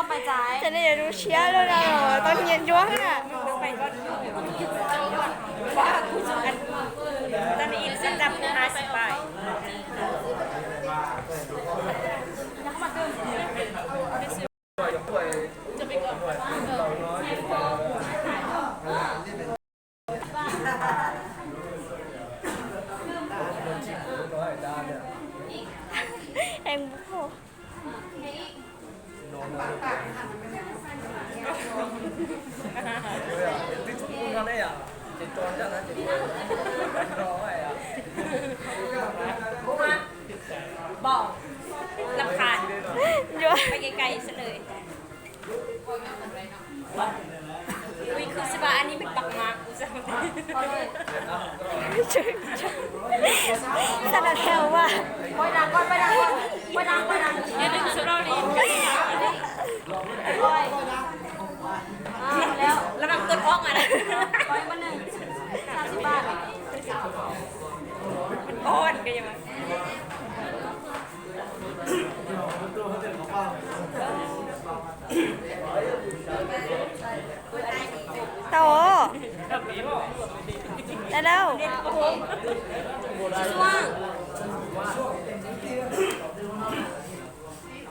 Ces nej yuav zoo siab luaj no los tau niam ncuab na. Em Ncuab. Ui, khwv xwb ba,อันนี้เป็นปากหมาก กูจะ Sao đọc theo qua. Lov nag tuaj ob na. Oj, koj yog Tau os. Tau lauj.